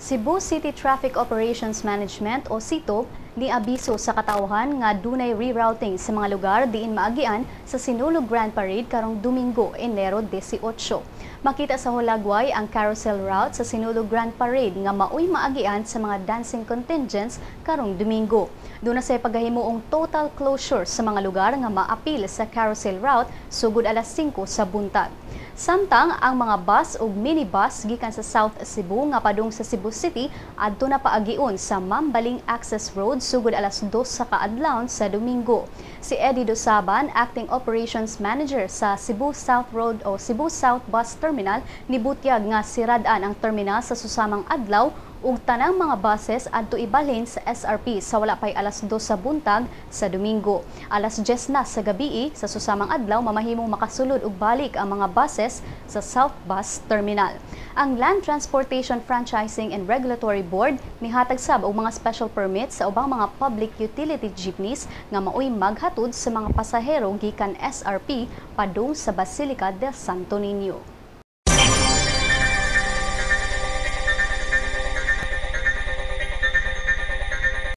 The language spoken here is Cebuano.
Cebu City Traffic Operations Management o CITO niabiso sa katawhan nga dunay rerouting sa mga lugar diin maagian sa Sinulog Grand Parade karong Domingo, Enero 18. Makita sa hulagway ang carousel route sa Sinulog Grand Parade nga maoy maagian sa mga dancing contingents karong Domingo. Duna say paghahimuong total closure sa mga lugar nga maapil sa carousel route sugod alas 5 sa buntag. Samtang ang mga bus ug minibus gikan sa South Cebu nga padung sa Cebu City adto na paagion sa Mambaling Access Road sugod alas 2 sa kaadlawon sa Domingo. Si Eddie Dosaban, Acting Operations Manager sa Cebu South Road o Cebu South Bus Terminal, nibutyag nga sirad-an ang terminal sa susamang adlaw ug tanang mga buses adto ibalhin sa SRP sa wala pay alas 2 sa buntag sa Domingo. Alas 10 na sa gabii sa susamang adlaw mamahimong makasulod og balik ang mga buses sa South Bus Terminal. Ang Land Transportation Franchising and Regulatory Board nihatag sab og mga special permits sa ubang mga public utility jeepneys nga maoy maghatod sa mga pasahero gikan SRP padung sa Basilica del Santo Niño.